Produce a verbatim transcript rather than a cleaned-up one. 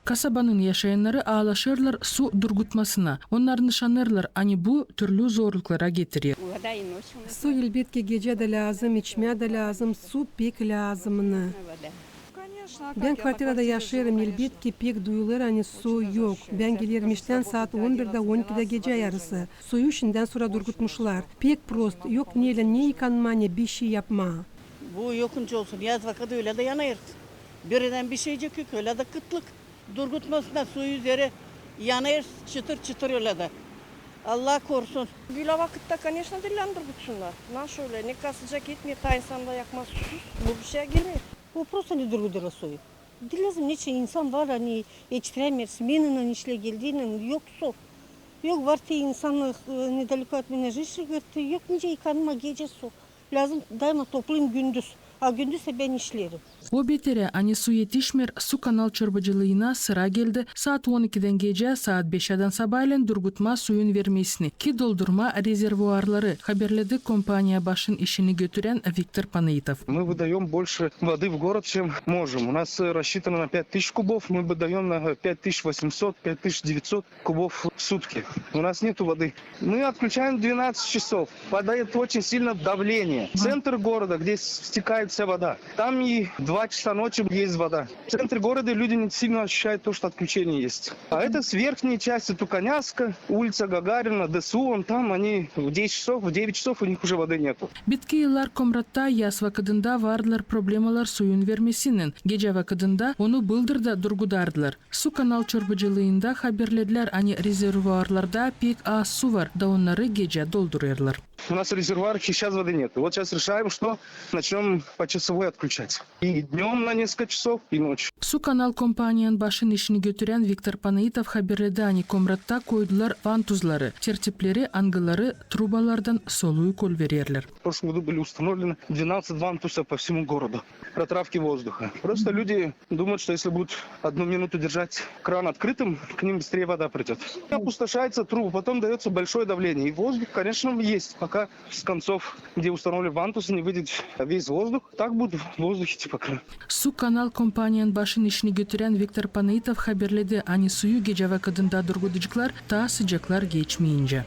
Kasabanın yaşayannarı aalaşêrlar su durgutmasına. Onnar nışanêrlar, ani bu türlü zorluklara getirer. Su, elbetki, gecä dä lääzım, içmää dä lääzım, su pek lääzımnı. Bän kvartirada yaşêêrım, elbetki, pek duyulêr, ani su yok. Bän gelerim iştän saat on birdä, on ikidä gecä yarısı. Suyu şindän sora durgutmuşlar. Pek prost, yok neylän ne yıkanmaa, ne bişey yapmaa. Bu yokunca olsun, yaz vakıdı ölä dä yanêr. Birdän bişeycek yok, ölä dä kıtlık. Durgutmasınnar, suyu üzeri yanêr çıtır-çıtır ölä dä. Allah korusun. Bölä vakıtta, koneşno, diil lääzım durgutsunnar. Naşey ölä, ne kasacek et, ne taa insan da yakmaz susuz. Bu bişeyä girmeer. Bu prosto ne durgudêrlar suyu. Diil lääzım, neçin insan var, ani etiştirämeer, smenaylan işlär geldiynän, yok su. Yok, var te insan, e, nedaleko od меня жильщик, говорит, yok nicä yıkanmaa, gecä su. Lääzım daima toplayım gündüz. A gündüz sä bän işleerim. O beterä, ani su etişmeer, Su kanal çorbacılıına sıra geldi saat on ikidän gecä saat beşädän sabaylän durgutmaa suyun vermesini, ki doldurmaa rezervuarları, haberledi kompaniya başın işini götürän Viktor Panaitov. Мы выдаём больше воды в город, чем можем. У нас, э, рассчитано на пять тысяч кубов, мы выдаём на пять тысяч восемьсот, пять тысяч девятьсот кубов в сутки. У нас нету воды. Мы отключаем в двенадцать часов. Падает очень сильно давление. Центр города, где стекает вся вода, там и в два часа ночи есть вода. В центре города люди не сильно ощущают то, что отключение есть. А это с верхней части Туканяска, улица Гагарина, ДСУ, вон там они в десять часов, в девять часов у них уже воды нету. Bitki yıllar Komratta yaz vakıdında vardılar problemalar suyun vermesinnän, gecä vakıdında onu bıldırda durgudardılar. Su kanal çorbacılıında haberledilär, ani rezervuarlarda pek az su var, da onnarı gecä doldurêrlar. У нас резервуар, сейчас воды нет. Вот сейчас решаем, что начнём почасовой отключать. И днём на несколько часов, и ночью. Su kanal kompaniyanın başın işini götürän Viktor Panaitov haberledi, ani Komratta koydular vantuzları, tertipleri, angıları trubalardan soluyu kolvererlär. В прошлом году были установлены двенадцать вантусов по всему городу. Протравки воздуха. Просто люди думают, что если будут одну минуту держать кран открытым, к ним быстрее вода придёт. Опустошается труба, потом даётся большое давление. И воздух, конечно, есть, пока с концов, где установлены вантусы, не выйдет весь воздух. Так будет воздух идти по крану. Su kanal kompaniyanın başın işini götürän Viktor Panaitov haberledi, ani suyu gecä vakıdında durgudaceklar, taa sıcaklar geçmeyincä.